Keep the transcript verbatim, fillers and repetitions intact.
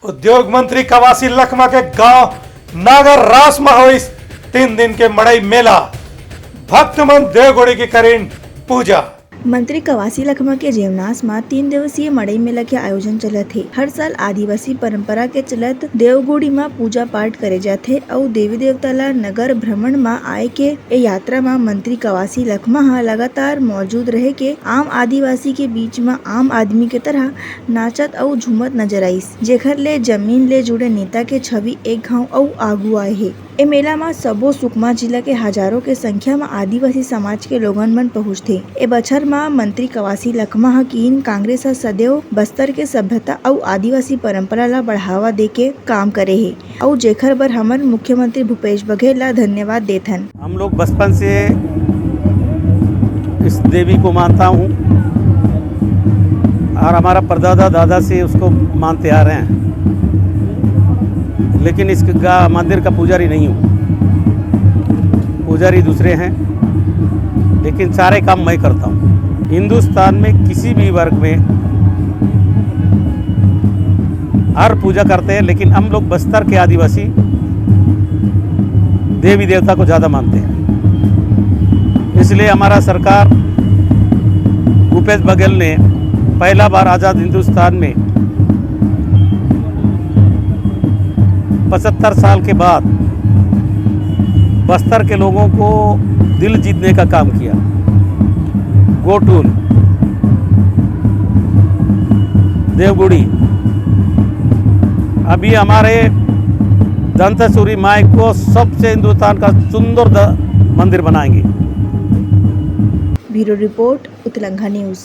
उद्योग मंत्री कवासी लखमा के गांव नागर रास म होइस तीन दिन के मड़ई मेला, भक्त मन देवगुड़ी के करिन पूजा। मंत्री कवासी लखमा के जेवनास म तीन दिवसीय मड़ई मेला के आयोजन चलत हे। हर साल आदिवासी परंपरा के चलत देवगुड़ी म पूजा पाठ करे जाथे अउ देवी देवता ला नगर भ्रमण म आए के ए यात्रा म मंत्री कवासी लखमा ह लगातार मौजूद रहे के आम आदिवासी के बीच म आम आदमी के तरह नाचत अउ झूमत नजर आइस, जेखर ले जमीन ले जुड़े नेता के छवि एक घांव अउ आगू आए हे। ए मेला म सबो सुकमा जिला के हजारों के संख्या म आदिवासी समाज के लोगन मन पहुंचथे। ए बछर म मंत्री कवासी लखमा ह किहीन, कांग्रेस ह सदैव बस्तर के सभ्यता अउ आदिवासी परंपरा ला बढ़ावा दे के काम करे हे, अउ जेखर बर हमन मुख्यमंत्री भूपेश बघेल ला धन्यवाद देथन। हम लोग बचपन से इस देवी को मानता हूँ और हमारा परदादा दादा से उसको मानते आ रहे हैं, लेकिन इस गा-, मंदिर का पुजारी नहीं हूँ, पुजारी दूसरे हैं, लेकिन सारे काम मैं करता हूँ। हिंदुस्तान में किसी भी वर्ग में हर पूजा करते हैं, लेकिन हम लोग बस्तर के आदिवासी देवी देवता को ज़्यादा मानते हैं। इसलिए हमारा सरकार भूपेश बघेल ने पहला बार आज़ाद हिंदुस्तान में पचहत्तर साल के बाद बस्तर के लोगों को दिल जीतने का काम किया। गोटुल, देवगुड़ी, अभी हमारे दंतेश्वरी माई को सबसे हिंदुस्तान का सुंदर द-, मंदिर बनाएंगे। Bureau report, Utlangha news.